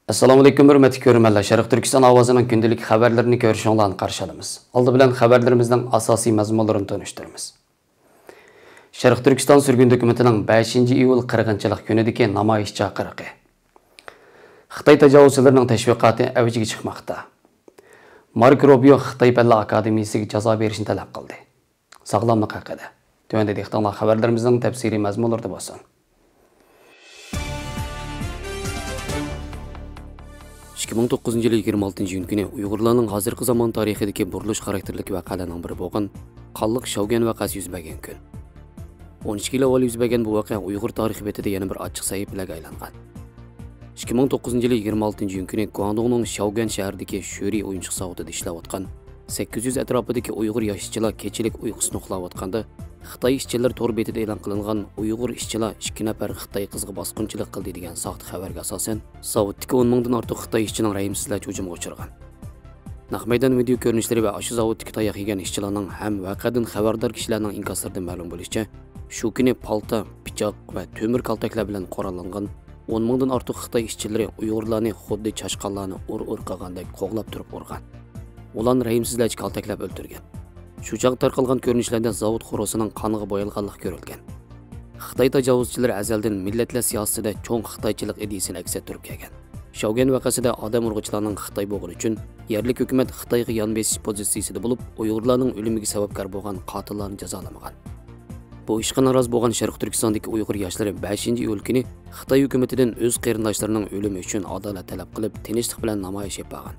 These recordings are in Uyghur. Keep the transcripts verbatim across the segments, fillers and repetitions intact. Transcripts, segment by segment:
ئەسسالامۇئەلەيكۇم، ھۆرمەتلىك كۆرۈرمەنلەر. شەرقىي تۈركىستان ئاۋازىنىڭ كۈندىلىك خەۋەرلىرىنى كۆرۈشۈڭلارنى قارشى ئالىمىز. ئالدى بىلەن خەۋەرلىرىمىزنىڭ ئاساسىي مەزمۇنلىرىنى تونۇشتۇرىمىز. شەرقىي تۈركىستان سۈرگۈندە ھۆكۈمىتىنىڭ بەشىنچى ئىيۇل قىرغىنچىلىق كۈنىدىكى نامايىش چاقىرىقى. خىتاي تاجاۋۇزچىلىرىنىڭ تەشۋىقاتى ئەۋجىگە چىقماقتا. ماركو روبىيو خىتاي پەنلەر ئاكادېمىيىسىگە جازا بېرىشنى تەلەپ قىلدى. ساغلاملىق ھەققىدە. تۆۋەندە دىققىتىڭلار خەۋەرلىرىمىزنىڭ تەپسىلىي مەزمۇنلىرىدا بولسۇن. ئىككى مىڭ توققۇزىنچى يىلى يىگىرمە ئالتىنچى ئىيۇن كۈنى ئۇيغۇرلارنىڭ ھازىرقى زامان تارىخىدىكى بۇرۇلۇش خاراكتېرلىك ۋەقەلەرنىڭ بىرى بولغان قانلىق شياۋگۈەن ۋەقەسى يۈز بەرگەن كۈن. ئون ئىككى يىل ئاۋۋال يۈز بەرگەن بۇ ۋەقە ئۇيغۇر تارىخى بېتىدە يەنە بىر ئاچچىق سەھىپىلەرگە ئايلانغان. ئىككى مىڭ توققۇزىنچى يىلى يىگىرمە ئالتىنچى ئىيۇن كۈنى گۇاڭدۇڭنىڭ شياۋگۈەن شەھىرىدىكى شۆرى ئويۇنچۇق زاۋۇتىدا ئىشلەۋاتقان سەككىز يۈز ئەتراپىدىكى ئۇيغۇر ياش ئىشچىلار كېچىلىك ئۇيقۇسىنى ئۇخلاۋاتقاندا، خىتاي ئىشچىلىرى تور بېتىدە ئېلان قىلىنغان ئۇيغۇر ئىشچىلار ئىككى نەپەر خىتاي قىزىغا باسقۇنچىلىق قىلدى دېگەن ساختا خەۋەرگە ئاساسەن، زاۋۇتتىكى ئون مىڭدىن ئارتۇق خىتاي ئىشچىنىڭ رەھىمسىزلەرچە ھۇجۇمغا ئۇچرىغان. نەق مەيدان ۋىدېئو كۆرۈنۈشلىرى ۋە ئاشۇ زاۋۇتتىكى تاياق يېگەن ئىشچىلارنىڭ ھەم ۋەقەدىن خەۋەردار كىشىلەرنىڭ ئىنكاسلىرىدىن مەلۇم بولۇشىچە، شۇ كۈنى پالتا، پىچاق ۋە تۆمۈر كالتەكلەر بىلەن قوراللانغان ئون مىڭدىن ئارتۇق خىتاي ئىشچىلىرى ئۇيغۇرلارنى خۇددى چاشقانلارنى ئۇر-ئۇر قىلغاندەك قوغلاپ تۇرۇپ ئۇرغان. ئۇلارنى رەھىمسىزلەرچە كالتەكلەپ ئۆلتۈرگەن. شۇ چاغ تارقالغان كۆرۈنۈشلەردە زاۋۇت قورۇسىنىڭ قانغا بويالغانلىقى كۆرۈلگەن. خىتاي تاجاۋۇزچىلىرى ئەزەلدىن مىللەتلەر سىياسىتىدە چوڭ خىتايچىلىق ئىدىيىسىنى ئەكس ئەتتۈرۈپ كەلگەن. شياۋگۈەن ۋەقەسىدە ئادەم ئۇرغۇچىلارنىڭ خىتاي بولغىنى ئۈچۈن، يەرلىك ھۆكۈمەت خىتايغا يان بېسىش پوزىتسىيىسىدە بولۇپ، ئۇيغۇرلارنىڭ ئۆلۈمىگە سەۋەبكار بولغان قاتىللارنى جازالىمىغان. بۇ ئىشقا نارازى بولغان شەرقىي تۈركىستاندىكى ئۇيغۇر ياشلىرى بەشىنچى ئىيۇل كۈنى خىتاي ھۆكۈمىتىدىن ئۆز قېرىنداشلىرىنىڭ ئۆلۈمى ئۈچۈن ئادالەت تەلەپ قىلىپ، تىنچلىق بىلەن نامايىش ئېلىپ بارغان.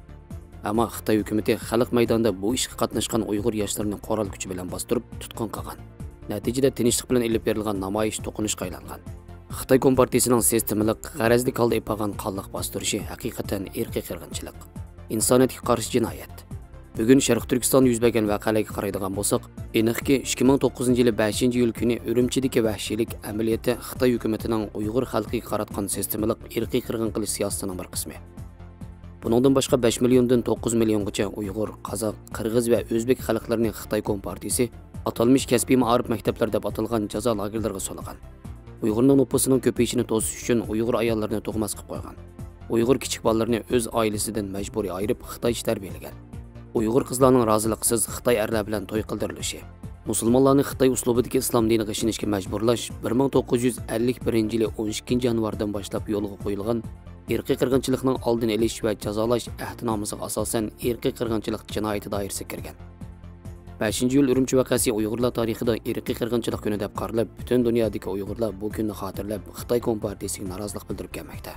ئەمما خىتاي ھۆكۈمىتى خەلق مەيدانىدا بۇ ئىشقا قاتناشقان ئۇيغۇر ياشلىرىنى قورال كۈچى بىلەن باستۇرۇپ تۇتقۇن قىلغان. نەتىجىدە تىنچلىق بىلەن ئېلىپ بېرىلغان نامايىش توقۇنۇشقا ئايلانغان. خىتاي كومپارتىيىسىنىڭ سىستېمىلىق، غەرەزلىك ھالدا ئېلىپ بارغان قانلىق باستۇرۇشى ھەقىقەتەن ئىرقىي قىرغىنچىلىق، ئىنسانىيەتكە قارشى جىنايەت. بۈگۈن شەرقىي تۈركىستاندا يۈز بەرگەن ۋەقەلەرگە قارايدىغان بولساق، ئېنىقكى، ئىككى مىڭ توققۇزىنچى يىلى بەشىنچى ئىيۇل كۈنى ئۈرۈمچىدىكى ۋەھشىيلىك ئەمەلىيىتى خىتاي ھۆكۈمىتىنىڭ ئۇيغۇر خەلقىگە قاراتقان سىستېمىلىق ئىرقىي قىرغىن قىلىش سىياسىتىنىڭ بىر قىسمى. بۇنىڭدىن باشقا، بەش مىليوندىن توققۇز مىليونغىچە ئۇيغۇر، قازاق، قىرغىز ۋە ئۆزبېك خەلقلىرىنى خىتاي كومپارتىيىسى ئاتالمىش كەسپىي مائارىپ مەكتەپلىرى دەپ ئاتالغان جازا لاگېرلىرىغا سولىغان. ئۇيغۇرنىڭ نوپۇسىنىڭ كۆپىيىشىنى توسۇش ئۈچۈن ئۇيغۇر ئاياللىرىنى تۇغماس قىلىپ قويغان. ئۇيغۇر كىچىك بالىلىرىنى ئۆز ئائىلىسىدىن مەجبۇرىي ئايرىپ، خىتايچە تەربىيەلىگەن. ئۇيغۇر قىزلارنىڭ رازىلىقىسىز خىتاي ئەرلەر بىلەن توي قىلدۇرۇلۇشى. مۇسۇلمانلارنى خىتاي ئۇسلۇبىدىكى ئىسلام دىنىغا ئىشىنىشكە مەجبۇرلاش بىر مىڭ توققۇز يۈز ئەللىك بىرىنچى يىلى ئون ئىككىنچى يانۋاردىن باشلاپ يولغا قويۇلغان ئىرقىي قىرغىنچىلىقنىڭ ئالدىنى ئېلىش ۋە جازالاش ئەھدىنامىسىغا ئاساسەن ئىرقىي قىرغىنچىلىق جىنايىتى دائىرىسىگە كىرگەن. بەشىنچى ئىيۇل ئۈرۈمچى ۋەقەسى ئۇيغۇرلار تارىخىدا ئىرقىي قىرغىنچىلىق كۈنى دەپ قارىلىپ، پۈتۈن دۇنيادىكى ئۇيغۇرلار بۇ كۈننى خاتىرىلەپ، خىتاي كومپارتىيىسىگە نارازىلىق بىلدۈرۈپ كەلمەكتە.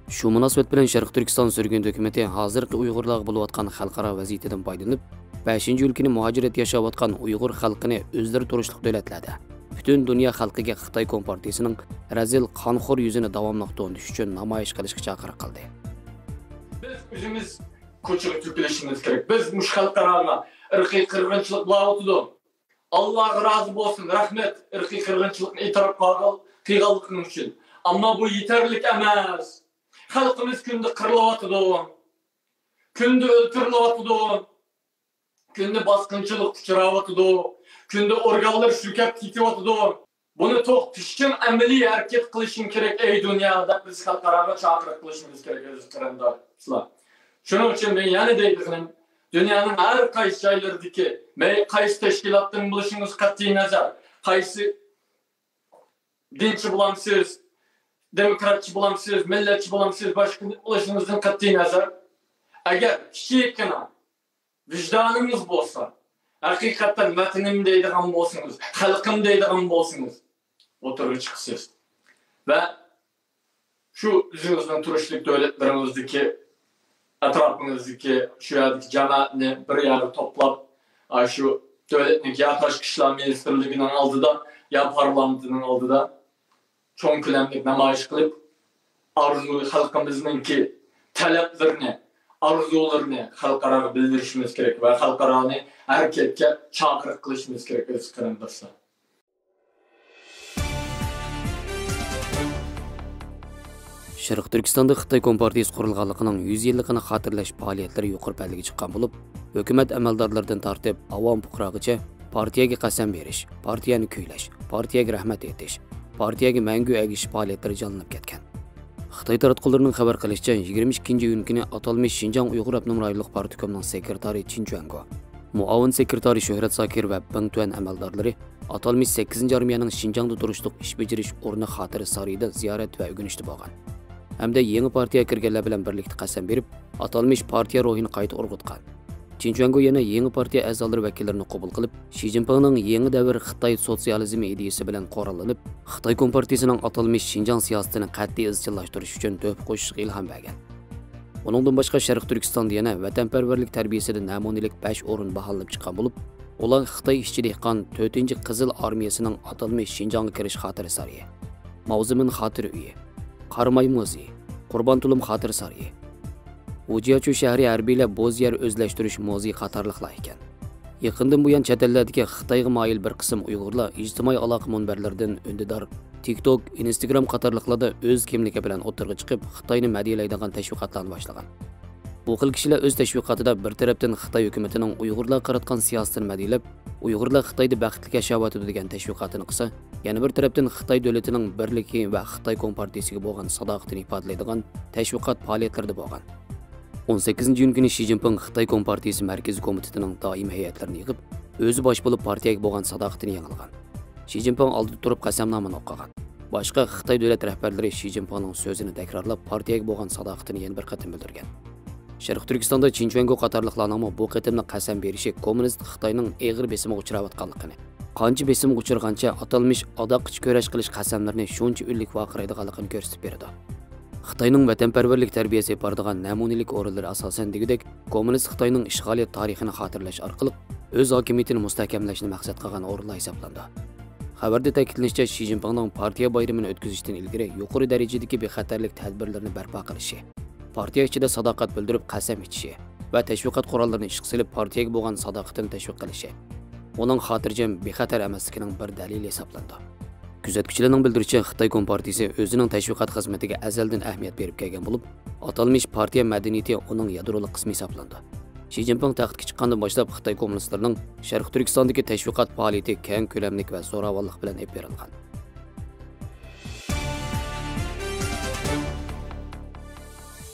شۇ مۇناسىۋەت بىلەن شەرقىي تۈركىستان سۈرگۈندە ھۆكۈمىتى ھازىرقى ئۇيغۇرلارغا بولۇۋاتقان خەلقئارا ۋەزىيىتىدىن پايدىلىنىپ، بەشىنچى ئىيۇل كۈنى مۇھاجىرەتتە ياشاۋاتقان ئۇيغۇر خەلقىنى ئۆزلىرى تۇرۇشلۇق دۆلەتلەردە، پۈتۈن دۇنيا خەلقىگە خىتاي كومپارتىيىسىنىڭ رەزىل، قانخور يۈزىنى داۋاملىق تونۇتۇش ئۈچۈن نامايىش قىلىشقا چاقىرىق قىلدى. بىز ئۆزىمىز كوچىغا تۆكۈلۈشىمىز كېرەك. بىز مۇشۇ خەلقئاراغا ئىرقىي قىرغىنچىلىق بولۇۋاتىدۇ. ئاللاغا رازى بولسۇن، رەھمەت، ئىرقىي قىرغىنچىلىقنى ئېتىراپ قىلغان-، قىلغانلىقىڭ ئۈچۈن. ئەمما بۇ يېتەرلىك ئەمەس. خەلقىمىز كۈندە قىرىلىۋاتىدۇ. كۈندە ئۆلتۈرۈلۈۋاتىدۇ. كۈندە باسقۇنچىلىققا ئۇچراۋاتىدۇ. كۈندە ئورگانلىرى شۈركەپ كېتىۋاتىدۇ. بۇنى توختىتىش ئۈچۈن ئەمەلىي ھەرىكەت قىلىشىڭ كېرەك، ئەي دۇنيا، دەپ بىز خەلقئاراغا چاقىرىق قىلىشىمىز كېرەك، ئەزىز قېرىنداشلار. شۇنىڭ ئۈچۈن مەن يەنە دەيدىغىنىم، دۇنيانىڭ ھەر قايسى جايلىرىدىكى، مەيلى قايسى تەشكىلاتتىن بولۇشىڭىز قەتئىي نەزەر، قايسى دىنچى بولامسىز، دېموكراتچى بولامسىز، مىللەتچى بولامسىز، باشقا بولۇشىڭىزدىن قەتئىي نەزەر، ئەگەر كىچىككىنە ۋىجدانىڭىز بولسا، ھەقىقەتەن ۋەتىنىم دەيدىغان بولسىڭىز، خەلقىم دەيدىغان بولسىڭىز، ئوتتۇرىغا چىقىسىز. ۋە شۇ ئۆزىڭىزنىڭ تۇرۇشلۇق دۆلەتلىرىڭىزدىكى، ئەتراپىڭىزدىكى، شۇ يەردىكى جامائەتنى بىر يەرگە توپلاپ، ئاشۇ دۆلەتنىڭ يا تاشقى ئىشلار مىنىستىرلىكىنىڭ ئالدىدا، يا پارلامېنتىنىڭ ئالدىدا چوڭ كۆلەملىك نامايىش قىلىپ، ئارزۇ، خەلقىمىزنىڭكى تەلەپلىرىنى، ئارزۇلىرىنى خەلقئاراغا بىلدۈرۈشىمىز كېرەك ۋە خەلقئارانى ھەرىكەتكە چاقىرىق قىلىشىمىز كېرەك، ئەزىز قېرىنداشلار. شەرقىي تۈركىستاندا خىتاي كومپارتىيىسى قۇرۇلغانلىقىنىڭ يۈز يىللىقىنى خاتىرىلەش پائالىيەتلىرى يۇقىرى پەللىگە چىققان بولۇپ، ھۆكۈمەت ئەمەلدارلىرىدىن تارتىپ ئاۋام پۇقراغىچە پارتىيەگە قەسەم بېرىش، پارتىيەنى كۈيلەش، پارتىيەگە رەھمەت ئېيتىش، پارتىيەگە مەڭگۈ ئەگىشىش پائالىيەتلىرى جانلىنىپ كەتكەن. خىتاي تاراتقۇلىرىنىڭ خەۋەر قىلىشىچە، يىگىرمە ئىككىنچى ئىيۇن كۈنى ئاتالمىش شىنجاڭ ئۇيغۇر ئاپتونوم رايونلۇق پارتكومنىڭ سېكرېتارى چىن چۈەنگو، مۇئاۋىن سېكرېتارى شۆھرەت زاكىر ۋە بېڭ تۈەن ئەمەلدارلىرى ئاتالمىش سەككىزىنچى ئارمىيەنىڭ شىنجاڭدا تۇرۇشلۇق ئىش بېجىرىش ئورنى خاتىرە سارىيىدا زىيارەت ۋە ئۆگىنىشتە بولغان ھەمدە يېڭى پارتىيەگە كىرگەنلەر بىلەن بىرلىكتە قەسەم بېرىپ، ئاتالمىش پارتىيە روھىنى قايتا ئۇرغۇتقان. چىن چۈەنگو يەنە يېڭى پارتىيە ئەزالىرى ۋەكىللىرىنى قوبۇل قىلىپ، شى جىنپىڭنىڭ يېڭى دەۋر خىتاي سوتسىيالىزمى ئىدىيىسى بىلەن قوراللىنىپ، خىتاي كومپارتىيىسىنىڭ ئاتالمىش شىنجاڭ سىياسىتىنى قەتئىي ئىزچىللاشتۇرۇش ئۈچۈن تۆھپە قوشۇشىغا ئىلھام بەرگەن. ئۇنىڭدىن باشقا، شەرقىي تۈركىستاندا يەنە ۋەتەنپەرۋەرلىك تەربىيەسىدە نەمۇنىلىك بەش ئورۇن باھالىنىپ چىققان بولۇپ، ئۇلار خىتاي ئىشچى دېھقان تۆتىنچى قىزىل ئارمىيەسىنىڭ ئاتالمىش شىنجاڭغا كىرىش خاتىرە سارىيى، ماۋزېمىن خاتىرە ئۆيى، قاراماي مۇزېيى، قۇربان تۇلۇم خاتىرە سارىيى، ۋۇجياچۇ شەھىرى ھەربىيلەر بوز يەر ئۆزلەشتۈرۈش مۇزېيى قاتارلىقلار ئىكەن. يېقىندىن بۇيان چەت ئەللەردىكى خىتايغا مايىل بىر قىسىم ئۇيغۇرلار ئىجتىمائىي ئالاقە مۇنبەرلىرىدىن ئۈندىدار، تىك توك، ئىنستاگرام قاتارلىقلاردا ئۆز كىملىكى بىلەن ئوتتۇرىغا چىقىپ، خىتاينى مەدھىيەلەيدىغان تەشۋىقاتلارنى باشلىغان. بۇ خىل كىشىلەر ئۆز تەشۋىقاتىدا بىر تەرەپتىن خىتاي ھۆكۈمىتىنىڭ ئۇيغۇرلارغا قاراتقان سىياسىتىنى مەدھىيەلەپ، ئۇيغۇرلار خىتايدا بەختلىك ياشاۋاتىدۇ دېگەن تەشۋىقاتىنى قىلسا، يەنە بىر تەرەپتىن خىتاي دۆلىتىنىڭ بىرلىكى ۋە خىتاي كومپارتىيىسىگە بولغان ساداقىتىنى ئىپادىلەيدىغان تەشۋىقات پائالىيەتلىرىدە بولغان. ئون سەككىزىنچى ئىيۇن كۈنى شى جىنپىڭ خىتاي كومپارتىيىسى مەركىزىي كومىتېتىنىڭ دائىمىي ھەيئەتلىرىنى يىغىپ، ئۆزى باش بولۇپ پارتىيەگە بولغان ساداقىتىنى يەڭگىلغان. شى جىنپىڭ ئالدىدا تۇرۇپ قەسەمنامىنى ئوقۇغان. باشقا خىتاي دۆلەت رەھبەرلىرى شى جىنپىڭنىڭ سۆزىنى تەكرارلاپ، پارتىيەگە بولغان ساداقىتىنى يەنە بىر قېتىم بىلدۈرگەن. شەرقىي تۈركىستاندا چىن چۈەنگو قاتارلىقلارنىڭمۇ بۇ قېتىملىق قەسەم بېرىشى كوممۇنىست خىتاينىڭ ئېغىر بېسىمىغا ئۇچراۋاتقانلىقىنى، قانچە بېسىمغا ئۇچرىغانچە ئاتالمىش ئاداققىچە كۈرەش قىلىش قەسەملىرىنى شۇنچە ئۈنلۈك ۋارقىرايدىغانلىقىنى كۆرسىتىپ بېرىدۇ. خىتاينىڭ ۋەتەنپەرۋەرلىك تەربىيەسى ئېلىپ بارىدىغان نەمۇنىلىك ئورۇنلىرى ئاساسەن دېگۈدەك كوممۇنىست خىتاينىڭ ئىشغالىيەت تارىخىنى خاتىرىلەش ئارقىلىق ئۆز ھاكىمىيىتىنى مۇستەھكەملەشنى مەقسەت قىلغان ئورۇنلار ھېسابلىنىدۇ. خەۋەردە تەكىتلىنىشىچە، شى جىنپىڭنىڭ پارتىيە بايرىمىنى ئۆتكۈزۈشتىن ئىلگىرى يۇقىرى دەرىجىدىكى بىخەتەرلىك تەدبىرلىرىنى بەرپا قىلىشى، پارتىيە ئىچىدە ساداقەت بىلدۈرۈپ قەسەم ئىچىشى ۋە تەشۋىقات قوراللىرىنى ئىشقا سېلىپ، پارتىيەگە بولغان ساداقىتىنى تەشۋىق قىلىشى ئۇنىڭ خاتىرجەم، بىخەتەر ئەمەسلىكىنىڭ بىر دەلىلى ھېسابلىنىدۇ. كۆزەتكۈچىلەرنىڭ بىلدۈرۈشىچە، خىتاي كومپارتىيىسى ئۆزىنىڭ تەشۋىقات خىزمىتىگە ئەزەلدىن ئەھمىيەت بېرىپ كەلگەن بولۇپ، ئاتالمىش پارتىيە مەدەنىيىتى ئۇنىڭ يادرولۇق قىسمى ھېسابلىنىدۇ. شى جىنپىڭ تەختكە چىققاندىن باشلاپ، خىتاي كوممۇنىستلىرىنىڭ شەرقىي تۈركىستاندىكى تەشۋىقات پائالىيىتى كەڭ كۆلەملىك ۋە زوراۋانلىق بىلەن ئېلىپ بېرىلغان.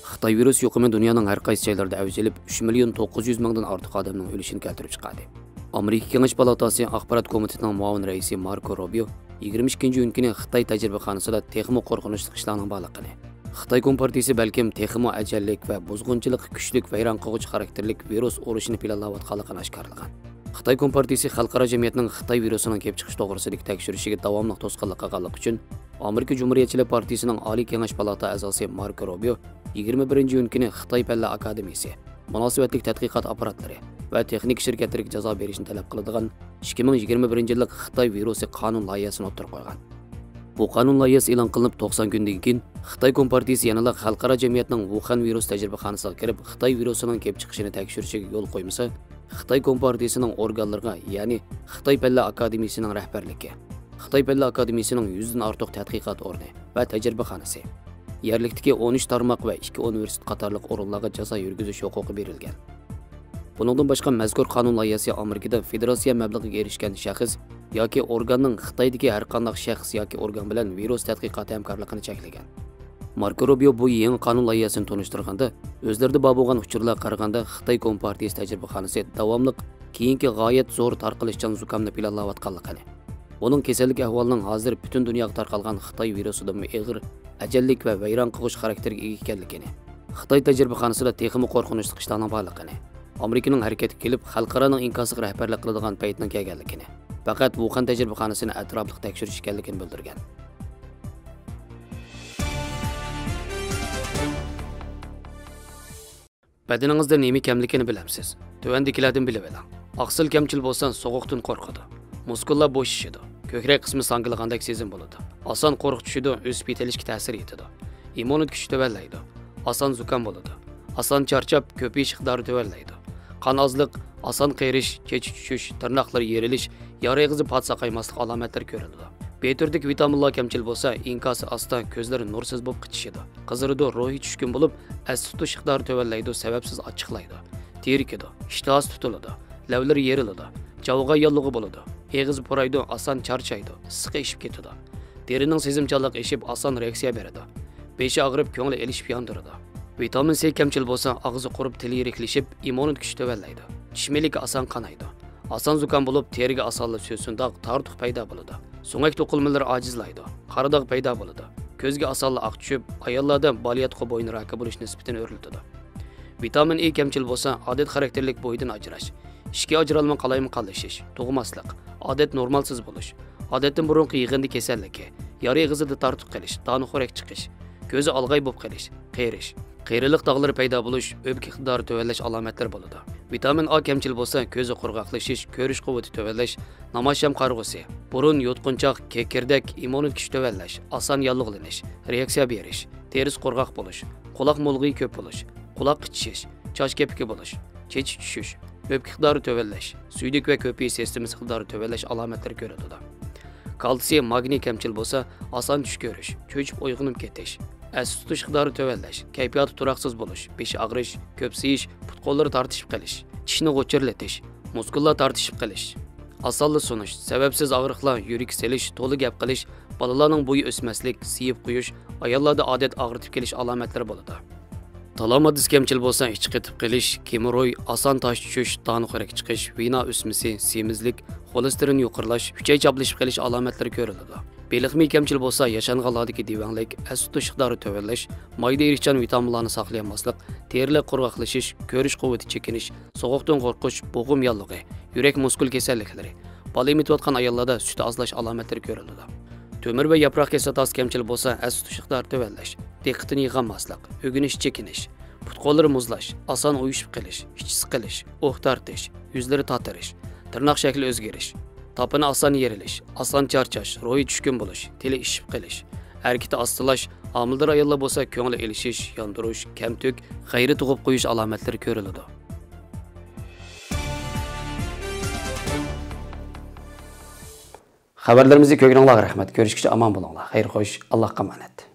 خىتاي ۋىرۇس يۇقۇمى دۇنيانىڭ ھەر قايسى جايلىرىدا ئەۋج ئېلىپ، ئۈچ مىليون توققۇز يۈز مىڭدىن ئارتۇق ئادەمنىڭ ئۆلۈشىنى كەلتۈرۈپ چىقاردى. ئامېرىكا كېڭەش پالاتاسى ئاخبارات كومىتېتىنىڭ مۇئاۋىن رەئىسى ماركو روبىيو يىگىرمە ئىككىنچى ئىيۇن كۈنى خىتاي تەجرىبىخانىسىدا تېخىمۇ قورقۇنچلۇق ئىشلارنىڭ بارلىقىنى، خىتاي كومپارتىيىسى بەلكىم تېخىمۇ ئەجەللىك ۋە بۇزغۇنچىلىققا كۈچلۈك ۋەيران قىلغۇچى خاراكتېرلىك ۋىرۇس ئۇرۇشىنى پىلانلاۋاتقانلىقىنى ئاشكارىلىغان. خىتاي كومپارتىيىسى خەلقئارا جەمئىيەتنىڭ خىتاي ۋىرۇسىنىڭ كېلىپ چىقىشى توغرىسىدىكى تەكشۈرۈشىگە داۋاملىق توسقۇنلۇق قىلغانلىقى ئۈچۈن، ئامېرىكا جۇمھۇرىيەتچىلىك پارتىيىسىنىڭ ئالىي كېڭەش پالاتا ئەزاسى ماركو روبىيو يىگىرمە بىرىنچى ئىيۇن كۈنى خىتاي پەنلەر ئاكادېمىيىسى، مۇناسىۋەتلىك تەتقىقات ئاپپاراتلىرى ۋە تېخنىكا شىركەتلىرىگە جازا بېرىشنى تەلەپ قىلىدىغان ئىككى مىڭ يىگىرمە بىرىنچى يىللىق خىتاي ۋىرۇسى قانۇن لايىھەسىنى ئوتتۇرىغا قويغان. بۇ قانۇن لايىھەسى ئېلان قىلىنىپ توقسان كۈندىن كېيىن، خىتاي كومپارتىيىسى يەنىلا خەلقئارا جەمئىيەتنىڭ ۋۇخەن ۋىرۇس تەجرىبىخانىسىغا كىرىپ، خىتاي ۋىرۇسىنىڭ كېلىپ چىقىشىنى تەكشۈرۈشىگە يول قويمىسا، خىتاي كومپارتىيىسىنىڭ ئورگانلىرىغا، يەنى خىتاي پەنلەر ئاكادېمىيىسىنىڭ رەھبەرلىكى، خىتاي پەنلەر ئاكادېمىيىسىنىڭ يۈزدىن ئارتۇق تەتقىقات ئورنى ۋە تەجرىبىخانىسى، يەرلىكتىكى ئون ئۈچ تارماق ۋە ئىككى ئۇنىۋېرسىتېت قاتارلىق ئورۇنلارغا جازا يۈرگۈزۈش ھوقۇقى بېرىلگەن. بۇنىڭدىن باشقا، مەزكۇر قانۇن لايىھەسى ئامېرىكىدا فېدېراتسىيە مەبلىغىگە ئېرىشكەن شەخس ياكى ئورگاننىڭ خىتايدىكى ھەرقانداق شەخس ياكى ئورگان بىلەن ۋىرۇس تەتقىقاتى ھەمكارلىقىنى چەكلىگەن. ماركو روبىيو بۇ يېڭى قانۇن لايىھەسىنى تونۇشتۇرغاندا، ئۆزلىرىدە بار بولغان ئۇچۇرلارغا قارىغاندا، خىتاي كومپارتىيىسى تەجرىبىخانىسى داۋاملىق كېيىنكى غايەت زور تارقىلىشچان زۇكامنى پىلانلاۋاتقانلىقىنى، ئۇنىڭ كېسەللىك ئەھۋالىنىڭ ھازىر پۈتۈن دۇنياغا تارقالغان خىتاي ۋىرۇسىدىنمۇ ئېغىر، ئەجەللىك ۋە ۋەيران قىلغۇچ خاراكتېرگە ئىگە ئىكەنلىكىنى، خىتاي تەجرىبىخانىسىدا تېخىمۇ قورقۇنچلۇق ئىشلارنىڭ بارلىقىنى، ئامېرىكىنىڭ ھەرىكەتكە كېلىپ، خەلقئارانىڭ ئىنكاسىغا رەھبەرلىك قىلىدىغان پەيتنىڭ كەلگەنلىكىنى، پەقەت ۋۇخەن تەجرىبىخانىسىنى ئەتراپلىق تەكشۈرۈش ئىكەنلىكىنى بىلدۈرگەن. بەدىنىڭىزدە نېمە كەملىكىنى بىلەمسىز؟ تۆۋەندىكىلەردىن بىلىۋېلىڭ. ئاقسىل كەمچىل بولسا، سوغۇقتىن قورقىدۇ. مۇسكۇللار بوشىشىدۇ. كۆكرەك قىسمى ساڭگىلىغاندەك سېزىم بولىدۇ. ئاسان قورقۇپ چۈشىدۇ، ئۆسۈپ يېتىلىشكە تەسىر يېتىدۇ. ئىممۇنىتېت كۈچى تۆۋەنلەيدۇ. ئاسان زۇكام بولىدۇ. ئاسان چارچاپ، كۆپىيىش ئىقتىدارى تۆۋەنلەيدۇ. قان ئازلىق، ئاسان قېرىش، چېچى چۈشۈش، تىرناقلىرى يېرىلىش، يار ئېغىزى پات ساقايماسلىق ئالامەتلىرى كۆرۈلىدۇ. بىر تۈردىكى ۋىتامىنلار كەمچىل بولسا، ئىنكاسى ئاستا، كۆزلىرى نۇرسىز بولۇپ قىچىشىدۇ. قىزىرىدۇ، روھى چۈشكۈن بولۇپ، ئەستە تۇتۇش ئىقتىدارى تۆۋەنلەيدۇ، سەۋەبسىز ئاچچىقلايدۇ. تېرىكىدۇ، ئىشتىھاسى تۇتۇلىدۇ، لەۋلىرى يېرىلىدۇ، جاۋىغا ياللۇغى بولىدۇ، ئېغىزى پۇرايدۇ، ئاسان چارچايدۇ، ئىسسىقى ئېشىپ كېتىدۇ. تېرىنىڭ سېزىمچانلىقى ئېشىپ، ئاسان رېئاكسىيە بېرىدۇ. بېشى ئاغرىپ، كۆڭلى ئېلىشىپ ياندۇرىدۇ. ۋىتامىن سى كەمچىل بولسا، ئاغزى قۇرۇپ، تىلى يىرىكلىشىپ، ئىممۇنىتېت كۈچى تۆۋەنلەيدۇ. چىش مىلىكى ئاسان قانايدۇ. ئاسان زۇكام بولۇپ، تېرىگە ئاسانلا سۆسۈنداق، تارتۇق پەيدا بولىدۇ. سۆڭەك توقۇلمىلىرى ئاجىزلايدۇ. قارا داغ پەيدا بولىدۇ. كۆزگە ئاسانلا ئاق چۈشۈپ، ئاياللاردا بالىياتقۇ بوينى راكى بولۇش نىسبىتىنى ئۆرلىتىدۇ. ۋىتامىن ئې كەمچىل بولسا، ئادەت خاراكتېرلىك بويىدىن ئاجراش، ئىچكى ئاجرالما قالايمىقانلىشىش، تۇغماسلىق، ئادەت نورمالسىز بولۇش، ئادەتتىن بۇرۇنقى يىغىندى كېسەللىكى، يارا ئېغىزىدا تارتۇق قېلىش، دانىخورەك چىقىش، كۆزى ئالغاي بولۇپ قېلىش، قېرىش، قېرىلىق داغلىرى پەيدا بولۇش، ئۆپكە ئىقتىدارى تۆۋەنلەش ئالامەتلىرى بولىدۇ. ۋىتامىن ئا كەمچىل بولسا، كۆزى قۇرغاقلىشىش، كۆرۈش قۇۋۋىتى تۆۋەنلەش، نامايىشچان قارىغۇسى، بۇرۇن، يۇتقۇنچاق، كېكىردەك، ئىممۇنىتېت كۈچى تۆۋەنلەش، ئاسان ياللۇغلىنىش، رېئاكسىيە بېرىش، تېرىسى قۇرغاق بولۇش، قۇلاق مۇلغىيى كۆپ بولۇش، قۇلاق قىچىشىش، چاچ كېپىكى بولۇش، چېچى چۈشۈش، ئۆپكە ئىقتىدارى تۆۋەنلەش، سۈيدۈك ۋە كۆپۈك سىستېمىسى ئىقتىدارى تۆۋەنلەش ئالامەتلىرى كۆرۈلىدۇ. كالتسىي، ماگنىي كەمچىل بولسا، ئاسان چۈش كۆرۈش، چۆچۈپ ئويغىنىپ كېتىش، ئەستە تۇتۇش ئىقتىدارى تۆۋەنلەش، كەيپىياتى تۇراقسىز بولۇش، بېشى ئاغرىش، كۆپسىيىش، پۇت-قوللىرى تارتىشىپ قېلىش، چىشنى غۇچۇرلىتىش، مۇسكۇللار تارتىشىپ قېلىش، ئاسانلا سۇنۇش، سەۋەبسىز ئاغرىقلار، يۈرىكى سېلىش، تولا گەپ قىلىش، بالىلارنىڭ بويى ئۆسمەسلىك، سىيىپ قويۇش، ئاياللاردا ئادەت ئاغرىتىپ كېلىش ئالامەتلىرى بولىدۇ. تالا ماددىسى كەمچىل بولسا، ئىچى قېتىپ قېلىش، گېموروي، ئاسان تاش چۈشۈش، دانىخورەك چىقىش، ۋېنا ئۆسمىسى، سېمىزلىك، خولېستېرىن يۇقىرىلاش، ئۈچەي چاپلىشىپ قېلىش ئالامەتلىرى كۆرۈلىدۇ. بېلىق مېيى كەمچىل بولسا، ياشانغانلاردىكى دېۋەڭلىك، ئەستە تۇتۇش ئىقتىدارى تۆۋەنلەش، مايدا ئېرىشچان ۋىتامىنلارنى ساقلىيالماسلىق، تېرىلىك قۇرغاقلىشىش، كۆرۈش قۇۋۋىتى چېكىنىش، سوغۇقتىن قورقۇش، بوغۇم ياللۇغى، يۈرەك مۇسكۇل كېسەللىكلىرى، بالا ئېمىتىۋاتقان ئاياللاردا سۈتى ئازلاش ئالامەتلىرى كۆرۈلىدۇ. تۆمۈر ۋە ياپراق كىسلاتاسى كەمچىل بولسا، ئەستە تۇتۇش ئىقتىدارى تۆۋەنلەش، دىققىتىنى يىغالماسلىق، ئۆگىنىش چېكىنىش، پۇت-قوللىرى مۇزلاش، ئاسان ئۇيۇشۇپ قېلىش، ئىچى سىقىلىش، ئۇھ تارتىش، يۈزلىرى تاتىرىش، تىرناق شەكلى ئۆزگىرىش، تاپىنى ئاسان يېرىلىش، ئاسان چارچاش، روھى چۈشكۈن بولۇش، تىلى ئىششىپ قېلىش، ھەرىكىتى ئاستىلاش، ھامىلىدار ئاياللار بولسا كۆڭلى ئېلىشىش، ياندۇرۇش، كەمتۈك، غەيرىي تۇغۇپ قويۇش ئالامەتلىرى كۆرۈلىدۇ. خەۋەرلىرىمىزنى كۆرگىنىڭلارغا رەھمەت. كۆرۈشكىچە ئامان بولۇڭلار. خەير خوش، ئاللاھقا ئامانەت.